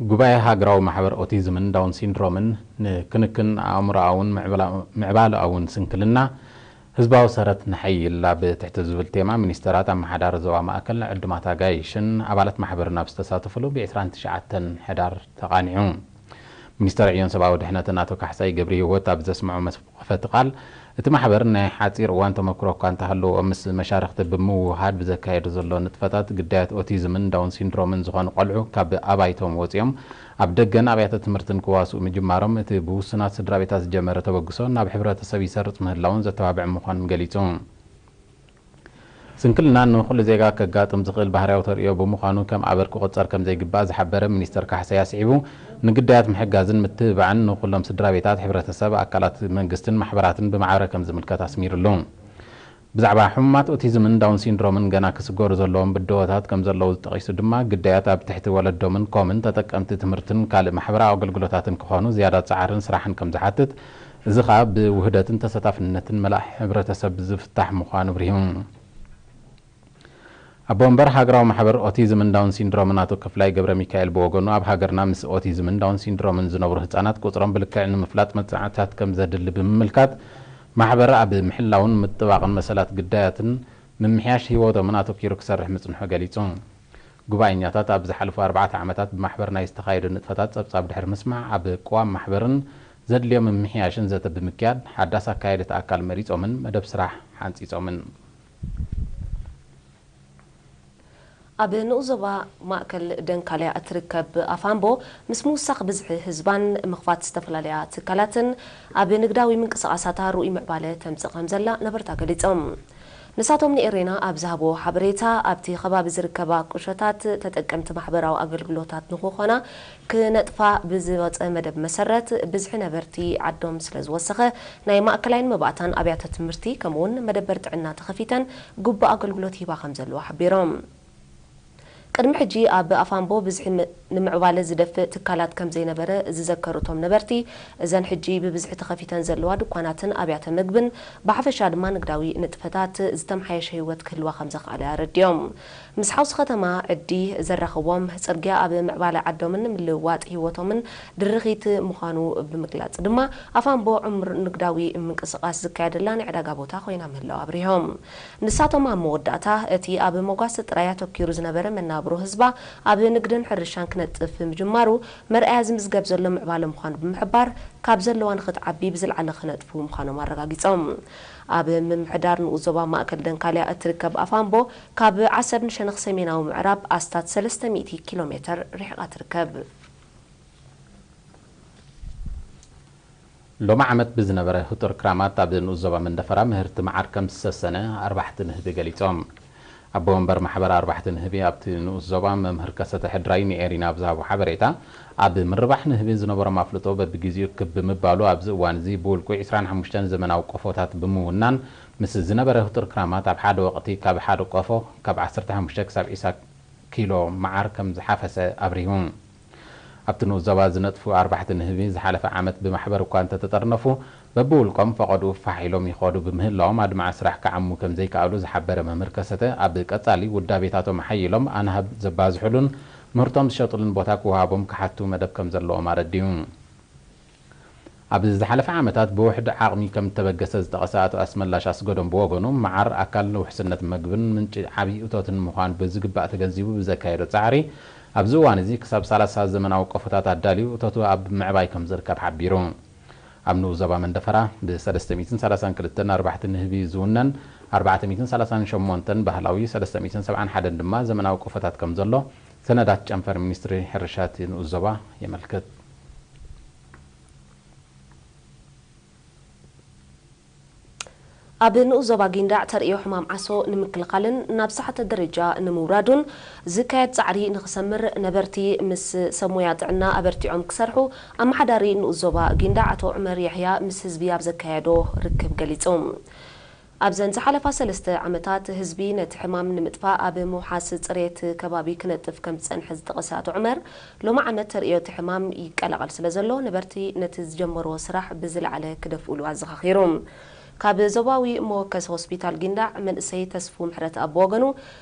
ጉባኤ ሃገራዊ ማሕበር ኦቲዝምን ዳውን ሲንድሮምን ንክንክን ኣእምሮኣውን ምዕባላ-፣ ምዕባለኣውን ስንክልና ህዝባዊ ሰረት ነሐይል ኣብ ትሕቲ ዝብል ቴማ ሚኒስተራት ኣመሓዳሪ ዞባ ማእከል፣ ዕዱማት ኣጋይሽን ኣባላት ማሕበርን ኣብ ዝተሳተፍሉ ብ ዕስራን ትሽዓተን ሕዳር ተቓኒዑ። ሚኒስተር ዕዮን ሰብኣዊ ድሕነትን ኣቶ ካሕሳይ ገብረ ህይወት ኣብ ዘስምዖ መክፈቲ ቃል፣ እቲ ማሕበር ናይ ሓጺር እዋን ተመክሮ እኳ እንተሃለዎ፣ ምስ መሻርኽቲ ብምውህሃድ ብዘካየዶ ዘሎ ንጥፈታት፣ ግዳያት ኦቲዝምን ዳውን ሲንድሮምን ዝኾኑ ቆልዑ ካብ ኣባይቶም ወጺኦም ኣብ ደገን ኣብያተ ትምህርትን ክዋስኡ ምጅማሮም፣ እቲ ብውሱናት ስድራ ቤታት ዝጀመረ ተበግሶ ናብ ሕብረተሰብ ይሰርጽ ምህላውን ዘተባብዕ ምዃኑን ገሊጹ። ስንክልና ንኹሉ ዜጋ ከጋጥም ዝኽእል ባህርያዊ ተርእዮ ብምዃኑ፣ ከም ኣበር ክቑጸር ከም ዘይግባእ ዝሓበረ ሚኒስተር ካሕሳይ ኣስዒቡ፣ ንግዳያት ምሕጋዝን ምትብባዕን ንኹሎም ስድራ ቤታት፣ ሕብረተሰብ፣ ኣካላት መንግስትን ማሕበራትን ብማዕረ ከም ዝምልከት ኣስሚሩሉ። ብዛዕባ ሕሙማት ኦቲዝምን ዳውን ሲንድሮምን ገና ክስገሩ ዘለዎም ብድሆታት ከም ዘለዉ ጠቒሱ ድማ፣ ግዳያት ኣብ ትሕቲ ወለዶምን ኮምን ተጠቀምቲ ትምህርትን ካልእ ማሕበራዊ ኣገልግሎታትን ክኾኑ ዝያዳ ጻዕርን ስራሕን ከም ዝሓትት፣ እዚ ኸኣ ብውህደትን ተሳታፍነትን መላእ ሕብረተሰብ ዝፍታሕ ምዃኑ ኣብሪሁ። ኣቦ ወንበር ሃገራዊ ማሕበር ኦቲዝምን ዳውን ሲንድሮምን ኣቶ ክፍላይ ገብረ ሚካኤል ብወገኑ፣ ኣብ ሃገርና ምስ ኦቲዝምን ዳውን ሲንድሮምን ዝነብሩ ህጻናት ቁጽሮም ብልክዕ ንምፍላጥ መጽናዕትታት ከም ዘድሊ ብምምልካት፣ ማሕበር ኣብ ምሕላውን ምጥባቕን መሰላት ግዳያትን ምምሕያሽ ህይወቶምን ኣተኲሩ ክሰርሕ ምጽንሑ ገሊጹ። ጉባኤኛታት ኣብ ዝሓለፉ ኣርባዕተ ዓመታት ብማሕበር ናይ ዝተኻየዱ ንጥፈታት ጸብጻብ ድሕሪ ምስማዕ፣ ኣብ ቅዋም ማሕበርን ዘድልዮ ምምሕያሽን ዘተ ብምክያድ፣ ሓዳስ ኣካየድቲ ኣካል መሪጾምን መደብ ስራሕ ሓንጺጾምን። ኣብ ንኡስ ዞባ ማእከል ደንካልያ እትርከብ ኣፋምቦ፣ ምስ ምውሳኽ ብዝሒ ህዝባን ምኽፋት ዝተፈላለያ ትካላትን ኣብ ንግዳዊ ምንቅስቓሳታ ርኡይ ምዕባለ ተምጽእ ከም ዘላ ነበርታ ገሊጾም። ንሳቶም ንኤሬና ኣብ ዝሃብዎ ሓበሬታ፣ ኣብቲ ከባቢ ዝርከባ ቁሸታት ተጠቀምቲ ማሕበራዊ ኣገልግሎታት ንኽኾና ክነጥፋ ብዝወጸ መደብ መሰረት፣ ብዝሒ ነበርቲ ዓዶም ስለ ዝወሰኸ፣ ናይ ማእከላይን መባእታን ኣብያተ ትምህርቲ፣ ከምኡውን መደበር ጥዕና ተኸፊተን ግቡእ ኣገልግሎት ይህባ ከም ዘለዋ ሓቢሮም። ቅድሚ ሕጂ ኣብ ኣፋምቦ ብዝሒ ም-፣ ንምዕባለ ዝደፍእ ትካላት ከም ዘይነበረ ዝዘከሩ እቶም ነበርቲ፣ እዘን ሕጂ ብብዝሒ ተኸፊተን ዘለዋ ድኳናትን ኣብያተ መግብን፣ ብሓፈሻ ድማ ንግዳዊ ንጥፈታት ዝተምሓየሸ ህይወት ክህልዋ ከም ዘኽኣለ ኣረዲኦም። ምስ ሓውሲ ከተማ ዕዲ ዘራኽቦም ጽርግያ ኣብ ምዕባለ ዓዶምን ምልውዋጥ ህይወቶምን ድርኺት ምዃኑ ብምግላጽ ድማ፣ ኣፋምቦ ዕሙር ንግዳዊ ምንቅስቓስ ዝካየደላ ናይ ዕዳጋ ቦታ ኮይና ምህላዋ ኣብሪሆም። ንሳቶም ኣብ መወዳእታ፣ እቲ ኣብ መጓሰ ጥራይ ኣተኲሩ ዝነበረ መናብሮ ህዝባ ኣብ ንግድን ሕርሻን ክነጥፍ ምጅማሩ መርኣያ ዝምዝገብ ዘሎ ምዕባለ ምዃኑ ብምሕባር፣ ካብ ዘለዋ ንኽትዓቢ ብዝለዓለ ክነጥፉ ምዃኖም ኣረጋጊጾም። ኣብ ምምሕዳር ንኡስ ዞባ ማእከል ደንካልያ እትርከብ ኣፋምቦ፣ ካብ ዓሰብ ንሸነኽ ሰሜናዊ ምዕራብ ኣስታት ሰለስተ ሚእቲ ኪሎ ሜተር ርሒቓ ትርከብ። ሎሚ ዓመት ብዝነበረ ህጡር ክራማት ኣብ ንኡስ ዞባ መንደፈራ ምህርቲ መዓር ከም ዝሰሰነ ኣርባሕቲ ንህቢ ገሊጾም። ኣቦ ወንበር ማሕበር ኣርባሕቲ ንህቢ ኣብቲ ንኡስ ዞባ መምህር ከሰተ ሕድራይ ንኤሪና ኣብ ዝሃቦ ሓበሬታ፣ ኣብ ምርባሕ ንህቢ ዝነበሮም ኣፍልጦ በብግዜኡ ክብ ብምባሉ ኣብዚ እዋን እዚ ብውልቁ ዕስራን ሓሙሽተን ዘመናዊ ቆፎታት ብምውናን ምስ ዝነበረ ህጡር ክራማት ኣብ ሓደ ወቕቲ ካብ ሓደ ቆፎ ካብ ዓሰርተ ሓሙሽተ ክሳብ ዒስራ ኪሎ መዓር ከም ዝሓፈሰ ኣብሪሁ። ኣብቲ ንኡስ ዞባ ዝነጥፉ ኣርባሕቲ ንህቢ ዝሓለፈ ዓመት ብማሕበር እኳ እንተተጠርነፉ፣ በብውልቆም ፈቐድኡ ፋሕ ኢሎም ይኸዱ ብምህላዎም ኣድማዒ ስራሕ ክዓሙ ከም ዘይከኣሉ ዝሓበረ መምህር ከሰተ፣ ኣብ ቀጻሊ ውዳቤታቶም ሓይሎም ኣናህብ ዘባዝሕሉን ምህርቶም ዝሸጥሉን ቦታ ክወሃቦም ክሓቱ መደብ ከም ዘለዎም ኣረዲኡ። ኣብ ዝሓለፈ ዓመታት ብውሕድ ዓቕሚ ከም እተበገሰ ዝጠቐሰ ኣቶ ኣስመላሽ ኣስገዶም ብወገኑ፣ መዓር ኣካል ውሕስነት መግብን ምንጪ ዓብዪ እቶትን ምዃኑ ብዝግባእ ተገንዚቡ ብዘካየዶ ጻዕሪ፣ ኣብዚ እዋን እዚ ክሳብ ሰላሳ ዘመናዊ ቆፎታት ኣዳልዩ እቶቱ ኣብ ምዕባይ ከም ዝርከብ ሓቢሩ። ኣብ ንኡስ ዞባ መንደፈራ ብ ሰለስተ ሚእትን ሰላሳን ክልተን ኣርባሕቲ ንህቢ ዝውነን፣ ኣርባዕተ ሚእትን ሰላሳን ሸሞንተን ባህላዊ፣ ሰለስተ ሚእትን ሰብዓን ሓደን ድማ ዘመናዊ ቆፎታት ከም ዘሎ ሰነዳት ጨንፈር ሚኒስትሪ ሕርሻ እቲ ንኡስ ዞባ የመልክት። ኣብ ንኡስ ዞባ ጊንዳዕ ተርእዮ ሕማም ዓሶ ንምክልኻልን ናብ ዝሓተ ደረጃ ንምውራዱን ዝካየድ ጻዕሪ ንኽሰምር ነበርቲ ምስ ሰብ ሞያ ጥዕና ኣበርቲዖም ክሰርሑ ኣመሓዳሪ ንኡስ ዞባ ጊንዳዕ ኣቶ ዑመር የሕያ ምስ ህዝቢ ኣብ ዘካየዶ ርክብ ገሊጹ። ኣብዘን ዝሓለፋ ሰለስተ ዓመታት ህዝቢ ነቲ ሕማም ንምጥፋእ ኣብ ምውሓስ ጽሬት ከባቢ ክነጥፍ ከም ዝጸንሐ ዝጠቐሰ ኣቶ ዑመር፣ ሎሚ ዓመት ተርእዮ እቲ ሕማም ይቀላቐል ስለ ዘሎ፣ ነበርቲ ነቲ ዝጀመርዎ ስራሕ ብዝለዓለ ክደፍኡሉ ኣዘኻኺሩ። ካብ ዞባዊ መወከሲ ሆስፒታል ጊንዳዕ መንእሰይ ተስፉ ምሕረት ኣብ ወገኑ፣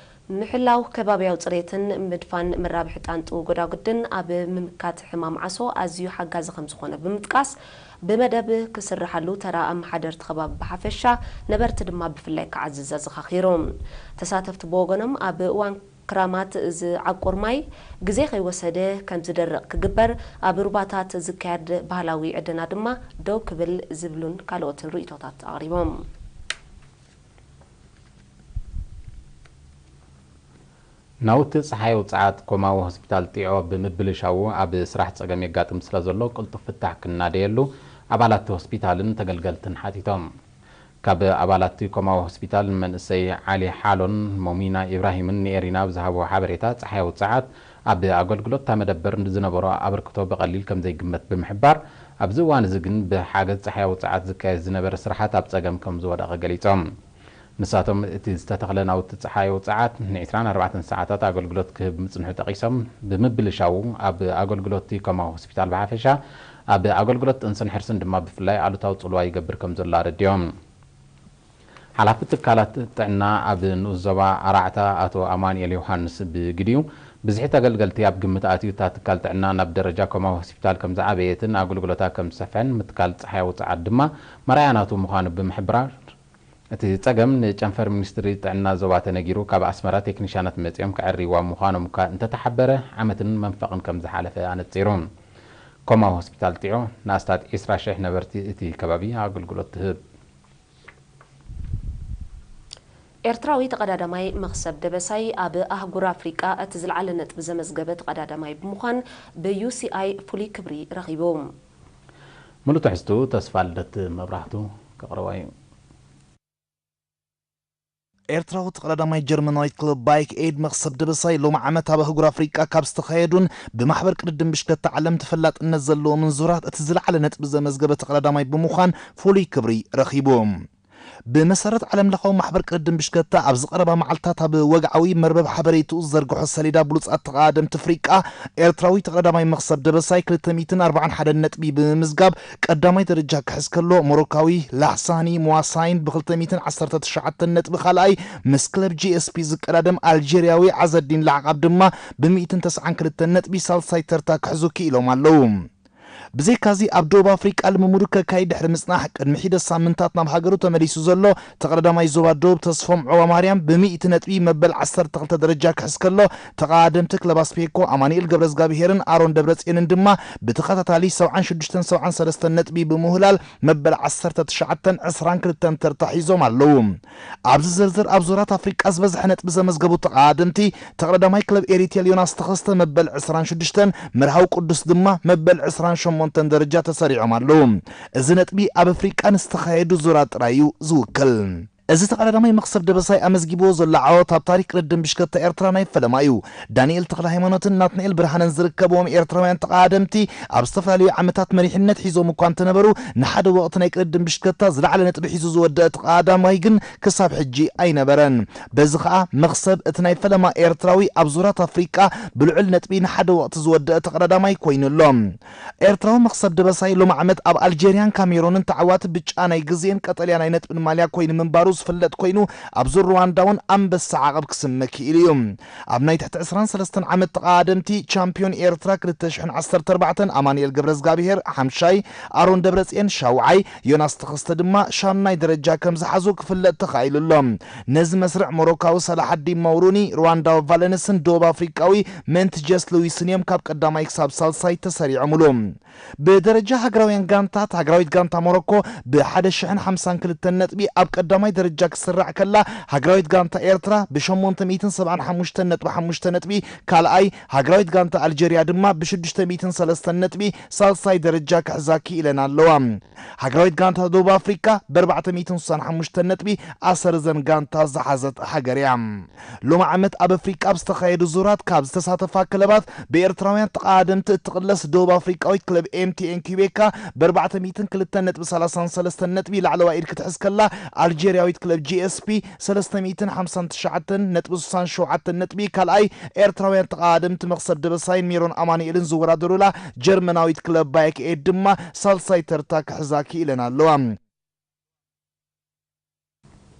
ምሕላው ከባብያዊ ጽሬትን ምድፋን መራብሒ ጣንጡ ጎዳጉድን ኣብ ምምካት ሕማም ዓሶ ኣዝዩ ሓጋዚ ከም ዝኾነ ብምጥቃስ፣ ብመደብ ክስርሓሉ ተራ ኣመሓደርቲ ከባቢ ብሓፈሻ፣ ነበርቲ ድማ ብፍላይ ክዓዝዝ ኣዘኻኺሩ። ተሳተፍቲ ብወገኖም፣ ኣብ እዋን ክራማት ዝዓቁር ማይ ግዜ ከይወሰደ ከም ዝደርቕ ክግበር፣ ኣብ ሩባታት ዝካየድ ባህላዊ ዕደና ድማ ደው ክብል ዝብሉን ካልኦትን ርእይቶታት ኣቕሪቦም። ናውቲ ጸሓይ ውጽዓት ኮማዊ ሆስፒታል ጢዖ ብምብልሻዉ ኣብ ስራሕ ጸገም የጋጥም ስለ ዘሎ ቅልጡፍ ፍታሕ ክናደየሉ ኣባላት ሆስፒታልን ተገልገልትን ሓቲቶም። ካብ ኣባላት ኮማዊ ሆስፒታል መንእሰይ ዓሊ ሓሎን ሞሚና ኢብራሂምን ንኤሪና ብዝሃብዎ ሓበሬታ፣ ጸሓይ ውጽዓት ኣብ ኣገልግሎት እታ መደበር ዝነበሮ ኣበርክቶ ብቐሊል ከም ዘይግመት ብምሕባር፣ ኣብዚ እዋን እዚ ግን ብሓገዝ ጸሓይ ውጽዓት ዝካየድ ዝነበረ ስራሓት ኣብ ጸገም ከም ዝወደቐ ገሊጾም። ንሳቶም፣ እቲ ዝተተኽለ ናውቲ ጸሓይ ውጽዓት ን ዕስራን ኣርባዕተን ሰዓታት ኣገልግሎት ክህብ ምጽንሑ ጠቒሶም፣ ብምብልሻዉ ኣብ ኣገልግሎት ኮማ ሆስፒታል ብሓፈሻ፣ ኣብ ኣገልግሎት ጥንስን ሕርስን ድማ ብፍላይ ኣሉታዊ ጽልዋ ይገብር ከም ዘሎ ኣረዲኦም። ሓላፊ ትካላት ጥዕና ኣብ ንኡስ ዞባ ኣራዕታ ኣቶ ኣማኑኤል ዮሃንስ ብግዲኡ፣ ብዝሒ ተገልገልቲ ኣብ ግምት ኣትዩ እታ ትካል ጥዕና ናብ ደረጃ ኮማ ሆስፒታል ከም ዝዓበየትን ኣገልግሎታ ከም ዝሰፍሐን ምትካል ጸሓይ ውጽዓት ድማ መርኣያ ናቱ ምዃኑ ብምሕብራር፣ እቲ ጸገም ንጨንፈር ሚኒስትሪ ጥዕና ዞባ ተነጊሩ ካብ ኣስመራ ቴክኒሻናት መጺኦም ከዐርይዋ ምዃኖም እኳ እንተተሓበረ፣ ዓመትን መንፈቕን ከም ዝሓለፈ ኣነጺሩ። ኮማ ሆስፒታል ጢዖ ንኣስታት ዕስራ ሽሕ ነበርቲ እቲ ከባቢ ኣገልግሎት ትህብ። ኤርትራዊ ተቐዳዳማይ መኽሰብ ደበሳይ ኣብ ኣህጉር ኣፍሪቃ እቲ ዝለዓለ ነጥቢ ዘመዝገበ ተቐዳዳማይ ብምዃን ብዩሲኣይ ፍሉይ ክብሪ ረኺቡ። ሙሉ ትሕዝቱ ተስፋ ልደት መብራህቱ ከቕርባ እዩ። ኤርትራዊ ተቐዳዳማይ ጀርመናዊት ክለብ ባይክ ኤድ መኽሰብ ደበሳይ ሎሚ ዓመት ኣብ ኣህጉር ኣፍሪቃ ካብ ዝተኻየዱን ብማሕበር ቅድድም ብሽክለታ ዓለም ተፈላጥነት ዘለዎምን ዙራት እቲ ዝለዓለ ነጥቢ ዘመዝገበ ተቐዳዳማይ ብምዃን ፍሉይ ክብሪ ረኺቡ። ብመሰረት ዓለም ለኻዊ ማሕበር ቅድድም ብሽክለታ ኣብዚ ቀረባ መዓልታት ኣብ ወግዓዊ መርበብ ሓበሬትኡ ዝዘርግሖ ሰሌዳ ብሉጻት ተቐዳደምቲ ኣፍሪቃ፣ ኤርትራዊ ተቐዳዳማይ መኽሰብ ደበሳይ ክልተ ሚእትን ኣርባዓን ሓደን ነጥቢ ብምምዝጋብ ቀዳማይ ደረጃ ክሕዝ ከሎ፣ ሞሮካዊ ላሕሳኒ ሙዋሳይን ብ ክልተ ሚእትን ዓሰርተ ትሽዓተን ነጥቢ ካልኣይ፣ ምስ ክለብ ጂ ኤስ ፒ ዝቀዳደም ኣልጀርያዊ ዓዘዲን ላዕቃብ ድማ ብ ሚእትን ተስዓን ክልተን ነጥቢ ሳልሳይ ተርታ ክሕዙ ክኢሎም ኣለዉ። ብዘይካዚ ኣብ ደቡብ ኣፍሪቃ ልምምዱ ከካይድ ድሕሪ ምጽናሕ፣ ቅድሚ ሒደት ሳምንታት ናብ ሃገሩ ተመሊሱ ዘሎ ተቐዳዳማይ ዞባ ደቡብ ተስፎም ዑባማርያም ብ ሚእቲ ነጥቢ መበል ዓሰርተ ክልተ ደረጃ ክሕዝ ከሎ፣ ተቐዳደምቲ ክለብ ኣስፔኮ ኣማኑኤል ገብረዝጋብሄርን ኣሮን ደብረጽዮንን ድማ ብተኸታታሊ ሰብዓን ሽዱሽተን ሰብዓን ሰለስተን ነጥቢ ብምውህላል መበል ዓሰርተ ትሽዓተን ዕስራን ክልተን ተርታ ሒዞም ኣለዉ። ኣብዚ ዝርዝር ኣብ ዙራት ኣፍሪቃ ዝበዝሐ ነጥቢ ዘመዝገቡ ተቐዳደምቲ፣ ተቐዳዳማይ ክለብ ኤሪቴል ዮናስ ተኸስተ መበል ዕስራን ሽዱሽተን፣ መርሃዊ ቅዱስ ድማ መበል ዕስራን ሸሞንተን ደረጃ ተሰሪዖም ኣለዉ። እዚ ነጥቢ ኣብ ኣፍሪቃ ንዝተኻየዱ ዙራት ጥራይ እዩ ዝውክል። እዚ ተቐዳዳማይ መኽሰብ ደበሳይ ኣመዝጊብዎ ዘሎ ዓወት ኣብ ታሪክ ቅድድም ብሽክለታ ኤርትራ ናይ ፈለማ እዩ። ዳንኤል ተኽለ ሃይማኖትን ናትናኤል ብርሃነን ዝርከብዎም ኤርትራውያን ተቐዳደምቲ ኣብ ዝተፈላለዩ ዓመታት መሪሕነት ሒዞም እኳ እንተነበሩ፣ ንሓደ ወቕቲ ናይ ቅድድም ብሽክለታ ዝለዓለ ነጥቢ ሒዙ ዝወደአ ተቐዳዳማይ ግን ክሳብ ሕጂ ኣይነበረን። በዚ ኸኣ መኽሰብ እቲ ናይ ፈለማ ኤርትራዊ ኣብ ዙራት ኣፍሪቃ ብልዑል ነጥቢ ንሓደ ወቕቲ ዝወደአ ተቐዳዳማይ ኮይኑ ኣሎ። ኤርትራዊ መኽሰብ ደበሳይ ሎሚ ዓመት ኣብ ኣልጀርያን ካሜሮንን ተዓዋቲ ብጫ ናይ ግዜን ቀጠልያ ናይ ነጥብን ማልያ ኮይኑ ምንባሩ ዝፍለጥ ኮይኑ፣ ኣብ ዙር ሩዋንዳ እውን ኣንበሳ ዓቐብ ክስመ ክኢሉ እዩ። ኣብ ናይ ትሕቲ ዕስራን ሰለስተን ዓመት ተቐዳደምቲ ቻምፒዮን ኤርትራ ክልተ ሽሕን ዓሰርተ ኣርባዕተን ኣማኑኤል ገብረዝጋብሄር ሓምሻይ፣ ኣሮን ደብረጽዮን ሻውዓይ፣ ዮናስ ተኸስተ ድማ ሻምናይ ደረጃ ከም ዝሓዙ ክፍለጥ ተኻኢሉ ኣሎ። ነዚ መስርዕ ሞሮካዊ ሰላሓዲን መውሩኒ፣ ሩዋንዳዊ ቫለንስን ደቡብ ኣፍሪቃዊ ሜንትጀስ ሉዊስን እዮም ካብ ቀዳማይ ክሳብ ሳልሳይ ተሰሪዖምሉ። ብደረጃ ሃገራውያን ጋንታት፣ ሃገራዊት ጋንታ ሞሮኮ ብሓደ ሽሕን ሓምሳን ክልተን ነጥቢ ኣብ ቀዳማይ ደረጃ ክትስራዕ ከላ፣ ሃገራዊት ጋንታ ኤርትራ ብሸሞንተ ሚእትን ሰብዓን ሓሙሽተን ነጥቢ ሓሙሽተ ነጥቢ ካልኣይ፣ ሃገራዊት ጋንታ ኣልጀርያ ድማ ብሽዱሽተ ሚእትን ሰለስተን ነጥቢ ሳልሳይ ደረጃ ክሕዛ ክኢለን ኣለዋ። ሃገራዊት ጋንታ ደቡብ ኣፍሪቃ ብኣርባዕተ ሚእትን ስሳን ሓሙሽተን ነጥቢ ኣሰር እዘን ጋንታ ዝሓዘት ሃገር እያ። ሎሚ ዓመት ኣብ ኣፍሪቃ ኣብ ዝተኻየዱ ዙራት ካብ ዝተሳተፋ ክለባት ብኤርትራውያን ተቐዳደምቲ እትቕለስ ደቡብ ኣፍሪቃዊት ክለብ ኤምቲኤን ኪቤካ ብኣርባዕተ ሚእትን ክልተን ነጥቢ ሰላሳን ሰለስተን ነጥቢ ላዕለዋይ ኢድ ክትሕዝ ከላ፣ ኣልጀርያዊት ክለብ ጂኤስፒ ሰለስተ ሚእትን ሓምሳን ትሽዓተን ነጥቢ ስሳን ሸውዓተን ነጥቢ ካልኣይ፣ ኤርትራውያን ተቐዳደምቲ መኽሰብ ደበሳይን ሜሮን ኣማኑኤልን ዝወዳደሩላ ጀርመናዊት ክለብ ባየክ ኤድ ድማ ሳልሳይ ተርታ ክሕዛ ክኢለን ኣለዋ።